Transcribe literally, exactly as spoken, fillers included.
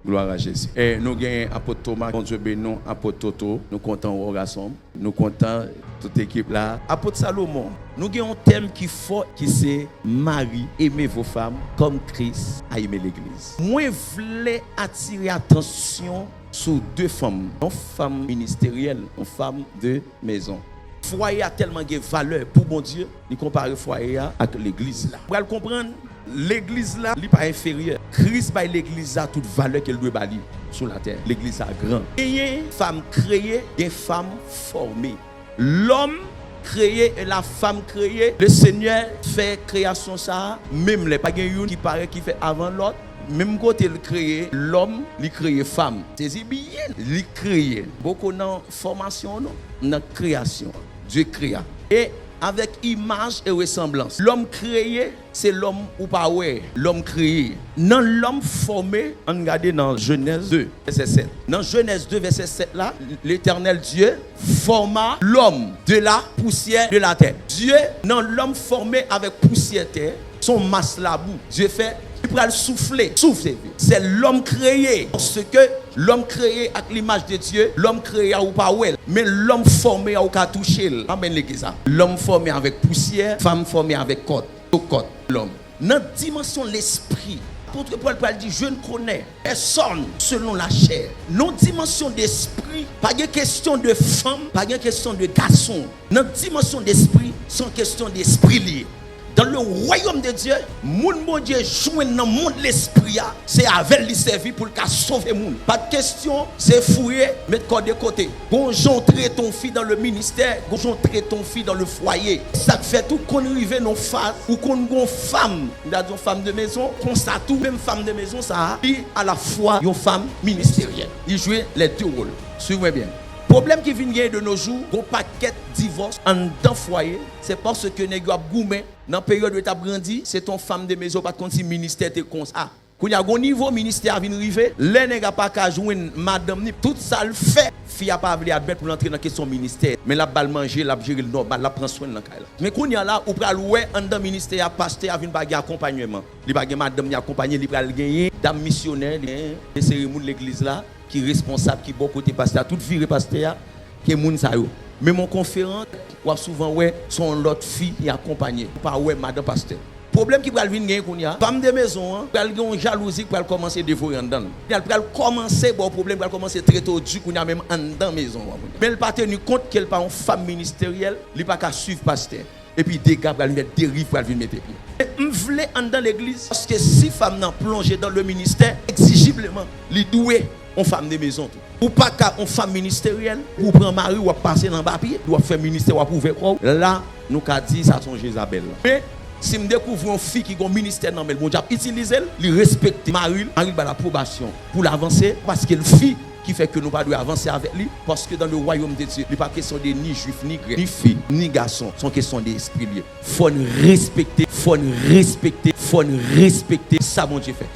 Glwa a Jezi. E nou gen Apot Toma, Bondye beni w, Apot Toto, nou kontan wè w gason m. Nou kontan tout ekip la. Apot Salomon, nou gen yon tèm ki fò, ki se Marie, aimez vos femmes comme Christ a aimé l'église. Mwen vle atire atansyon sou de fanm. Yon fanm ministeryèl, yon fanm de mezon. Fwaye a tèlman gen valè pou Bondye, li konpare fwaye a ak legliz la. Pral konprann, legliz la, li pa enferyè. Kris bay legliz la tout valè ke l dwe ba li sou latè. Legliz la gran. Genyen fanm kreye, gen fanm fòme. Lòm kreye e la fanm kreye. Le Senyè fè kreyasyon sa a, menm lè pa gen youn ki parèt ki fèt avan lòt. Menm kote l kreye lòm, li kreye fanm. Sezi byen, li kreye. Poko nan fòmasyon non, nan kreyasyon. Dieu créa. E avèk imaj e resanblans. Lòm kreye, se lòm ou pa wè, lòm kreye. Nan lòm fòme, ann gade nan Jenèz de, vèsè sèt. Nan Jenèz de, vèsè sèt la, Letènèl Dye forma l'homme de la poussière de la terre. Dye, nan lòm fòme avèk pousyè tè, se yon mas labou. Dye fè, li pral soufle. Souf, se, se lòm kreye. Paske lòm kreye ak limaj de Dye, lòm kreye a ou pa wè l. Men lòm fòme a ou ka touche l. Amèn, legliz la. Lòm fòme avèk pousyè, fanm fòme avèk kòt. Kòt, lòm. Nan dimansyon lespri, apot Pòl pral di, je ne connais personne selon la chair. Nan dimansyon lespri, pa gen kesyon de fanm, pa gen kesyon de gason. Nan dimansyon lespri, se yon kesyon lespri li ye. Dans le royaume de Dieu, moun Bondye jwenn nan mond lespri a, se avè l li sèvi pou l ka sove moun. Pa t kesyon, se fouye, met kò de kote. Gon jan w trete yon fi dans le ministère, gon jan w trete yon fi dans le foyer. Sa k fè tou konn rive nan faz ou konn gon fanm, m ta di yon fanm de mezon, konsa tou, menm fanm de mezon sa a, li alafwa yon fanm ministeryèl. Li jwe les deux rôles. Swiv mwen byen. Pwoblèm ki vin genyen de nos jours, gon pakèt divòs anndan fwaye, se paske nèg yo ap goumen. Nan peryòd yo t ap grandi, se te yon fanm de mezon, pa t konn si ministè te konsa. Kounye a, gon nivo ministè a vin rive, lè nèg la pa ka jwenn madanm ni, tout sa l fè, fi a pa vle admèt pou l antre nan kesyon ministè. Men l ap ba l manje, l ap jere l nòmal, l ap pran swen l nan kay la. Men kounye a la, ou pral wè anndan ministè a, pastè a vin pa gen akonpanyman. Li pa gen madanm li akonpanye, li pral genyen dam misyonè, li genyen seri moun legliz la ki responsab, ki bò kote pastè a, tout vire pastè a, ke moun sa yo. Menm yon konferans, w ap souvan wè se yon lòt fi li akonpanye. Ou pa wè madan pastè. Pwoblèm ki pral vin genyen kounye a, fanm de mezon an pral gen yon jalouzi ki pral kòmanse devore anndan l. Kounye a, l pral kòmanse ba w pwoblèm, pral kòmanse trete w di kounye a menm anndan mezon an kounye a. Men l pa teni kont ke l pa yon fanm ministeryèl, li pa ka swiv pastè. Epi dega pral vin fèt, deriv pral vin mete pye. E m vle anndan legliz, paske si fanm nan plonje dans le ministère, egzijibleman, li dwe yon fanm de mezon tou. Ou pa ka yon fanm ministeryèl, ou pran mari w, w ap pase l anba pye, w ap fè ministè, w ap ouvè kò w. La, nou ka di sa se yon Jezabèl. Men, si m dekouvri yon fi ki gon ministè nan men l, Bondye ap itilize l, li respekte mari l, mari l ba l apwobasyon pou l avanse, paske l fi, ki fè ke nou pa dwe avanse avèk li, paske dans le royaume de Dieu, li pa kesyon de ni jwif, ni grèk, ni fi, ni gason, se yon kesyon de espri l ye. Fò n respekte, fò n respekte, fò n respekte sa Bondye fè.